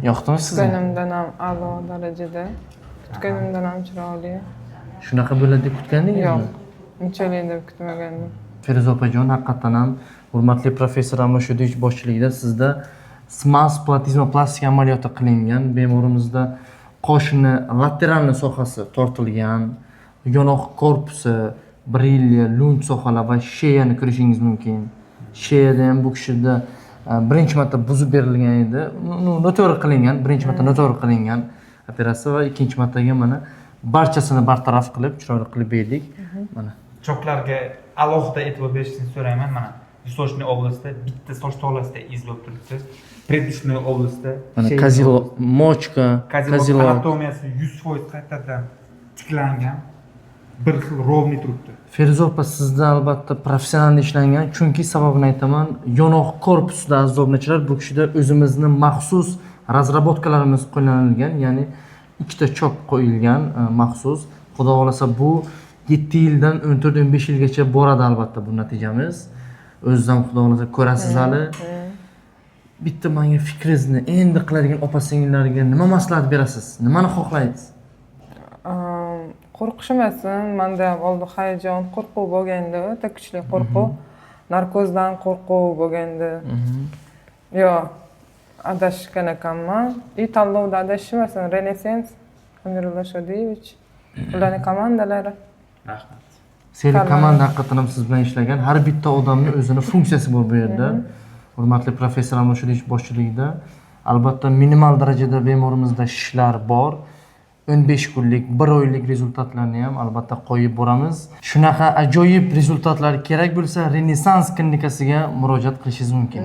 Yoqdimi sizga? Kutganimdan ham a'lo darajada. Kutganimdan ham chiroyli. Shunaqa bo'ladi deb kutgandingizmi? Yo'q, unchalik deb kutmagandim. Feruza opajon, haqiqatdan ham hurmatli professor Amashudovich boshchiligida sizda SMAS platizmoplastika amaliyoti qilingan. Bemorimizda qoshini lateralniy sohasi tortilgan, yonoq korpusi, брови, лунч sohalar va шея ni ko'rishingiz mumkin. Шея da ham bu kishida birinchi marta buzib berilgan edi. Ну, noto'g'ri qilingan, birinchi marta noto'g'ri qilingan operatsiya va ikkinchi martaga mana barchasini bartaraf qilib, chiroyli qilib berdik. Mana. Чок larga alohida e'tibor berishingizni so'rayman. Mana, височный область da bitta soch tolasida iz bo'lib turibdi. Предплечной область da. Mana шейный козелёк, область. Мочка, Козелёк козелёк. Anatomiyasi 100% qaytadan tiklangan. Bir xil, ровный turibdi. Feruza opa, sizda albatta professional ishlangan, chunki sababini aytaman: yonoq korpusida, aziz obunachilar, bu kishida o'zimizni maxsus разработка larimiz qo'llanilgan, ya'ni ikkita чок qo'yilgan maxsus. Xudo xohlasa, bu 7 yildan 14-15 yilgacha boradi albatta bu natijamiz. O'ziz ham, xudo xohlasa, ko'rasiz hali. Bitta manga fikringizni, endi qiladigan opa singillarga nima maslahat berasiz, nimani xohlaysiz? Qo'rqishmasin. Manda ham oldin hayajon, qo'rquv bo'lgandi, o'ta kuchli qo'rquv, narkozdan qo'rquv bo'lgandi. Yo'q, adashgan ekanman. И tanlovda adashmasin. Renessens, Amirulla Shodiyevich, ularni komandalari. Rahmat. Seri Tanlov. Komanda haqiqatdan ham siz bilan ishlagan. Har bitta odamni o'zini funksiyasi bor bu yerda. Hurmatli professor Amashudovich boshchiligida albatta minimal darajada bemorimizda shishlar bor. 15 kunlik, bir oylik результат larni ham albatta qo'yib boramiz. Shunaqa ajoyib результат lar kerak bo'lsa, Renessans klinikasiga murojaat qilishingiz mumkin.